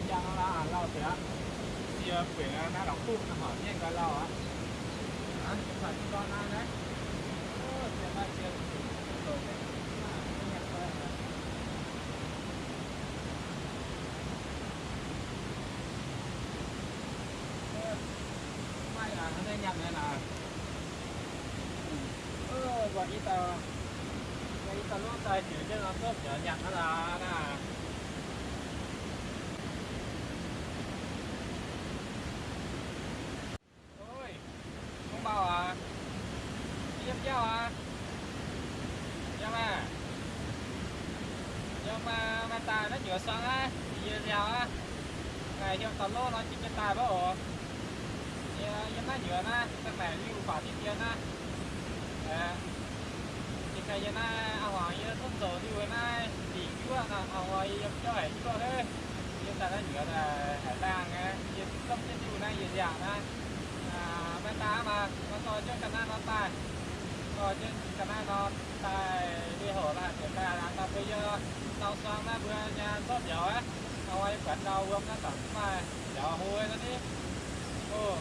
Njang lauh, lauh deix aqv. Sie buic naaiv la'kuqv horpc mienh nqoi lauh aqv. Maiv maaih haaix nyungc nyei naaic. Mbuo i dauh, mbuo i dauh lov daaih ziux jienv nor zorqv biaux nyanc hnangv naaic. Oi, mv baac aac, yiem jauv aac, yiem aac, yiem maaih daaih naaiv njuov suang aqv, yie nziaaux aqv. Naaic hiuv dauh lov nor jiex jienv daaih maiv oc. Yie, yie maiv njuov naaiv, da'maeqc liuh faaux diqv dien naaiv. Jiex daaih yie naaiv a'hmuangx yie duqv zoux liuh naaiv dingc juoqv nor, a'hmuangx yie yiem jauv haic juoqv heuv. Yie daaih naaiv njuov daaih haic laangh aqv, yie zomv jienv liuh naaiv yie nziaaux naaiv. Maiv daaih maah, nor dorh jienv ga'naaiv nor daaih, dorh jienv ga'naaiv nor daaih, ndeic hoc la'haic ziouc daaih laangz daaih mbuo yie nau suang naaiv mbuo nyei zorqv mbiauz aqv. A'hmuangx yie buatc ndau wuom naaiv zanc mv maaih mbiauz hlo nor ni. Oc,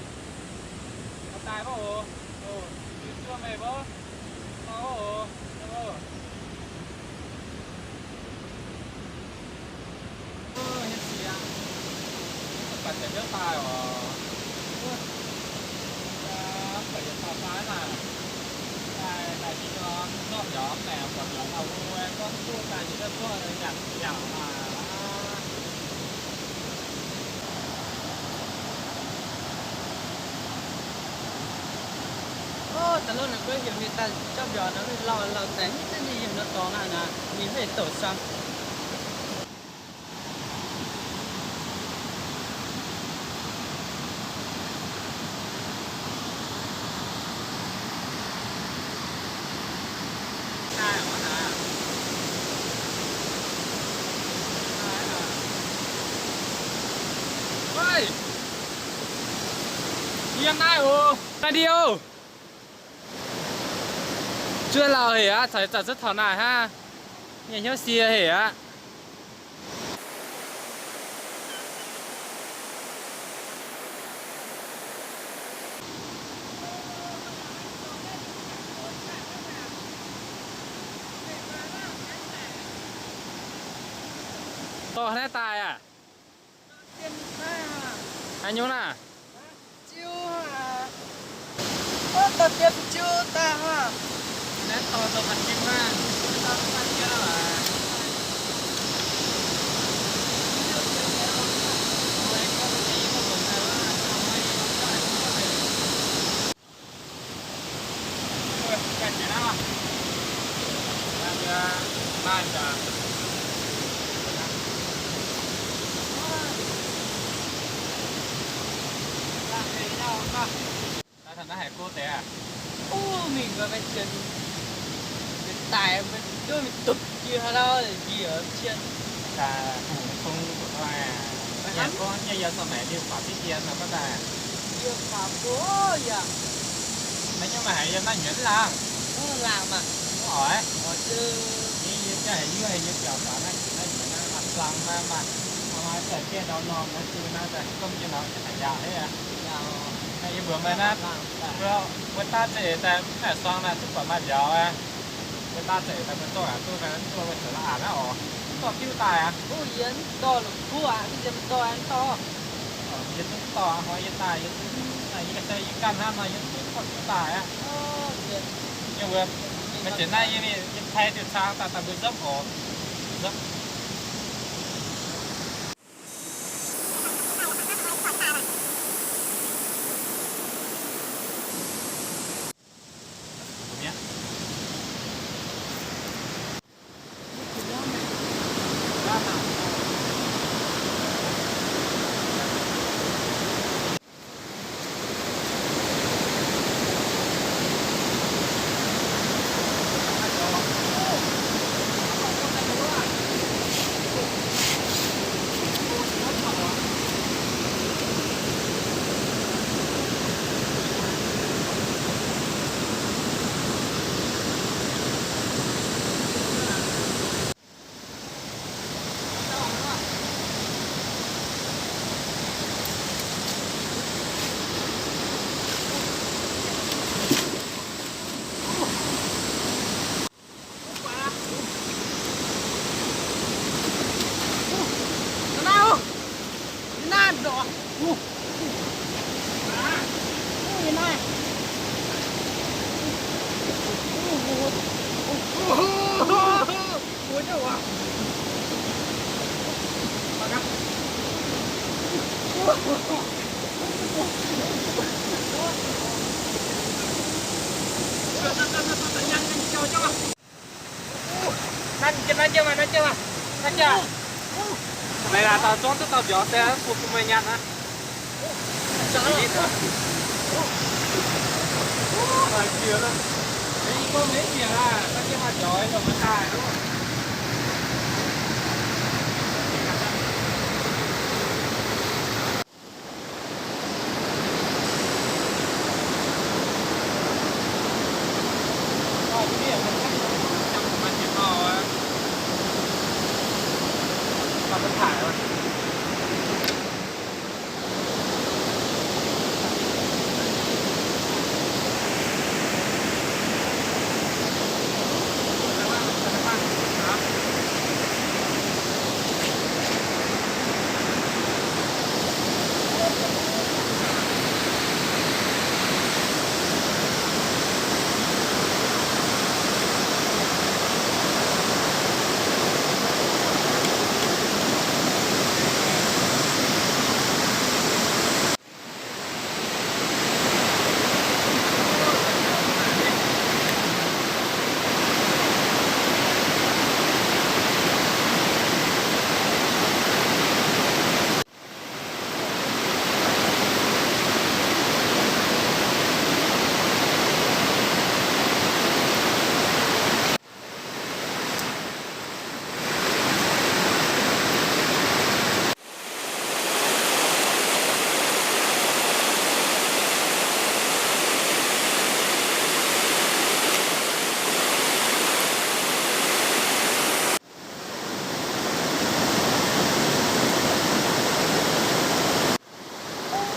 daaih maiv oc. Oc, zuov meih mbuo nor oc. Baac deix hnyouv daaih oc. Mv baac yietc dauh daaih naaic, daaih daaih jiex nor, zorqv mbiauz maengc buatc mbiauz dauh wuov, gorngv duqv daaih jiex duqv nyanc yangh maah. Ov, da'lov naaic guei heuc ninh daaih zorqv mbiauz nor, lauh lauh deix, mv zeiz ninh heuc nor dorngx naaic naaic, ninh heuc douc suang. Yiem naaiv oc, naaiv ndiev. Zuov lauh hec aqv, caux zanc zuov taux naaic hnangv. Mienh hnyouv sie hec aqv. Dorh haaix naaiv daaih aac? Haaix nyungc naaic? Naaiv haiz go deix aac? Ov, mingh mbuo maiv cien, daaih mbuo duqv mingh dupc jiex haaix lauh njiec cien. Daaih hungh kung zuqc nor aac. Yie gorngv nyei yie zorqv maengc liuh faaux diqv dien nor maiv daaih. Liuh faaux go yaac. Naaiv nyungc maaih haiz yiem naaiv nyuoqc mv laangh? Laangh maah. Mv oix. Yie jaa haiz yie haiz yie biaux faaux naaiv nyuoqc naaiv maaih suang naaiv maaih, maaih za'gengh ndau norm naaiv zuqc naaiv daaih zomv jienv nor haic yaauc hneiv aqv. Naaiv yie mbuox meih naaiv, mbuo daav za'eix daaih mv naaic suang naaiv duqv buatc maaih mbiauz aqv. Mbuo daav za'eix daaih mbuo zorqv aqc duqv naaiv duqv wuov zoux la'anc aqv oc. Mv dorh diuv daaih aqv. Yie mv dorh la'kuqv aqv, yie mv dorh aqv, mv dorh. Yie duqv dorh aqv, yie daaih yie duqv, yie ganh hnangv nor yie duqv dorh diuv daaih aqv. Yie mbuo, maaih ziex naaiv yie, yie pai diuh cang daaih daaih mbuo nzopv oc. Nzopv. Naaiv, naaiv jienv, naaiv jienv, naaiv jienv, naaiv jienv. Meih laaic dauh zorngv duqv dauh mbiauz se bun, bun meih nyanc aqv.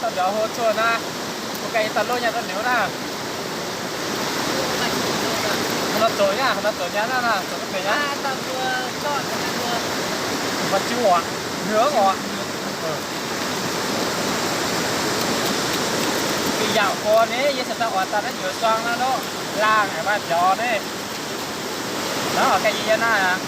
Dauh mbiauz hlo cuotv naaiv, mbuo ganh yie dauh lov nyanc duqv niuz naaiv. Haaix nor zoux nyanc, haaix nor zoux nyanc naaiv, zoux duqv benx aqv. Mbuo jiuv oc, nduov oc. Ih yaac gorx nyei, yie cingx daaih oix daaih naaiv njoux suang naaiv lorqc, laangh haic maaih mbiauz nyei. Naaiv oix ganh yie yiem naaiv aqv.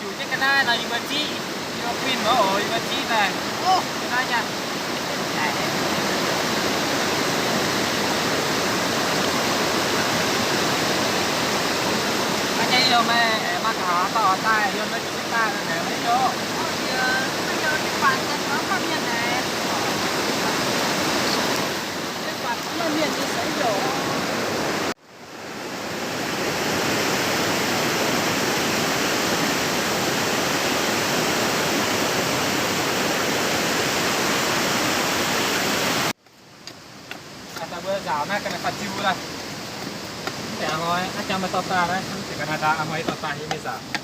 Juqc jienv ga'naaiv nor yie mbuo ziqv, yie mbuo guinh mbuo oc, yie mbuo ziqv daaih. Ga'naaiv nyei. Aa, jang yie meih aengx maaih nqa'haav dauh oix daaih, yie meih zuqc daaih naaic maiv yaac. Aa, daaih mbuo nzaaux naaiv ga'naaiv faah jiu daaih. Mv baac hnoi aav jangx meih dorh daaih naaiv, mv baac ga'naaiv daa hnoi dorh daaih yie mingh nzaaux.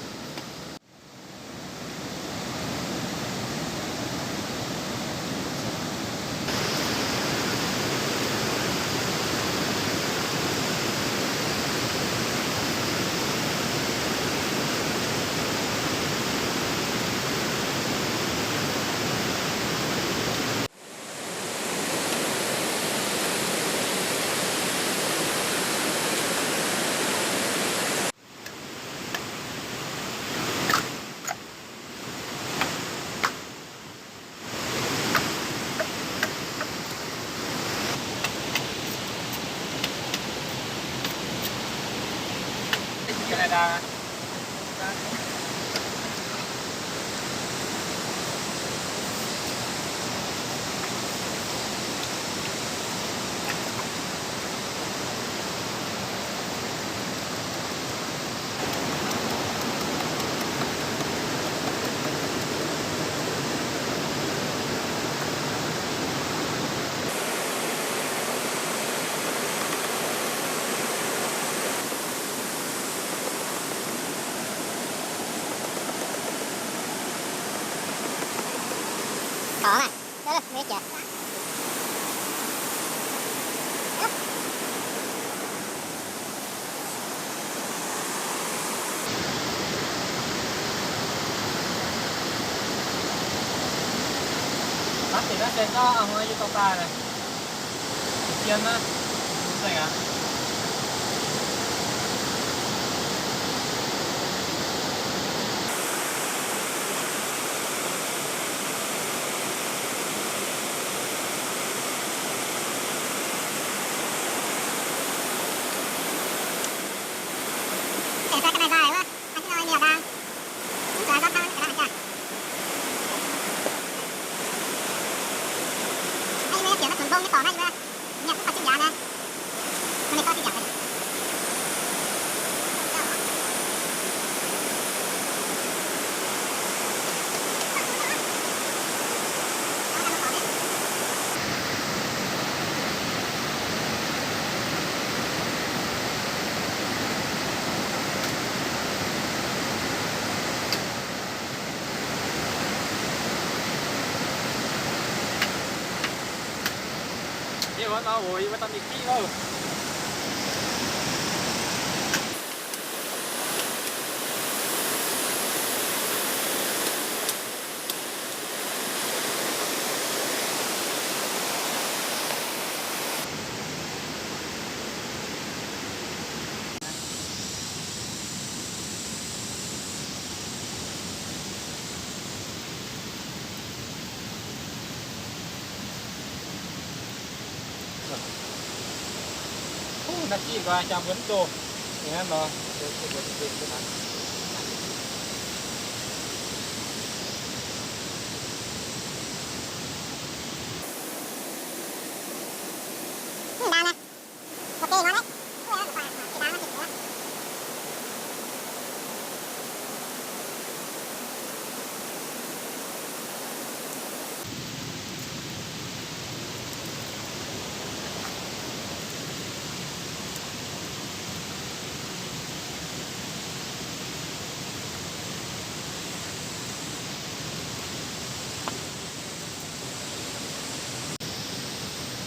Naaiv ziqv nqoi jangx mbuo mv doh. Ninh hnangv nor.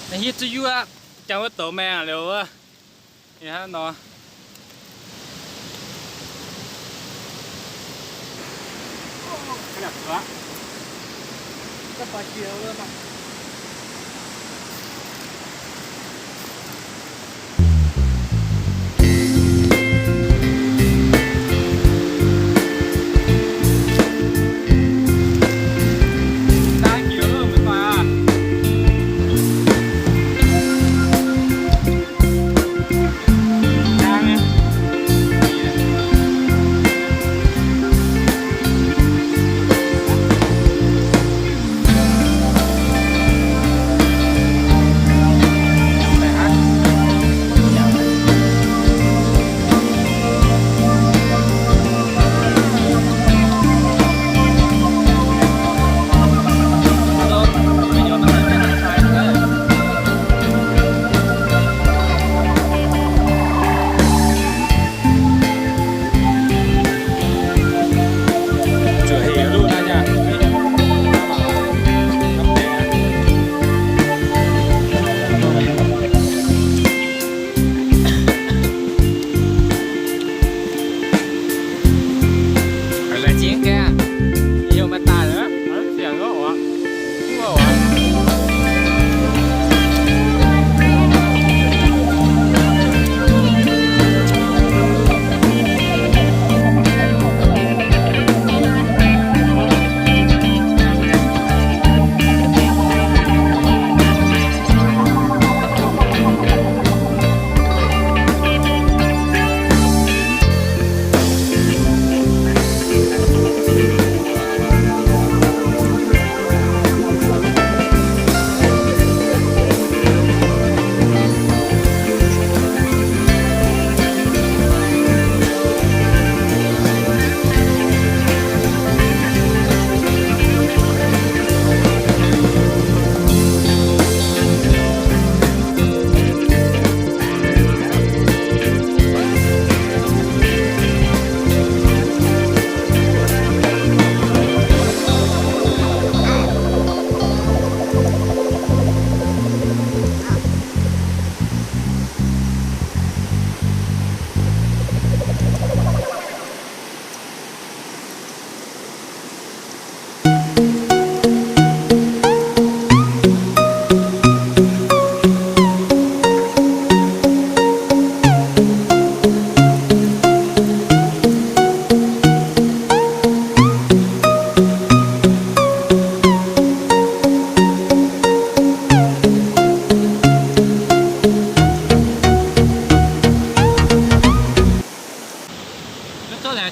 Naaiv hiuv duqv yuov, jangx wuov douz maengh liuz wuov. Ih hnangv nor.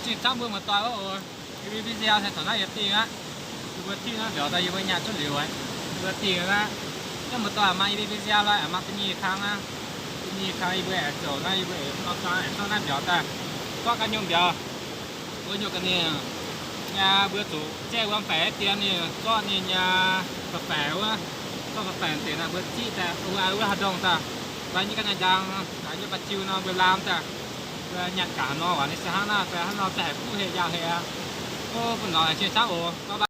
Cing camv mbuo muoz-doic oc. Yie mbuo video se taux naaiv yietc dingh aqv. Yie mbuo tiv naaiv mbiauz daaih yie mbuo nyaanh cuotv liuz aqv. Yie mbuo dingh aqv. Yie muoz-doic maaih yie mbuo video lorqc, maaih da'nyeic kang aqv. Da'nyeic kang yie mbuo aengx zoux naaiv, yie mbuo aengx zorqv naaiv mbiauz daaih, zorqv ganh nyungc mbiauz, wuov nyungc ga'nyiec nyei. Mbuo zuqc zaeqv wuom faix dien ninh zorqv ninh nyei faix-faix wuov, zorqv faix-faix deix naaic mbuo ziqv daaih wuov, wuov haaix ndongh daaih, mv baac nyei ga'naaiv njang, nyei ba'jiu nor mbuo laam daaih. Mbuo nyaanh gaax haaix nor waac ninh se hnangv naaiv daaih, hnangv nor se haiz kuv heh njaaux heh aqv. Ov, bun norm laengz zingh camv oc.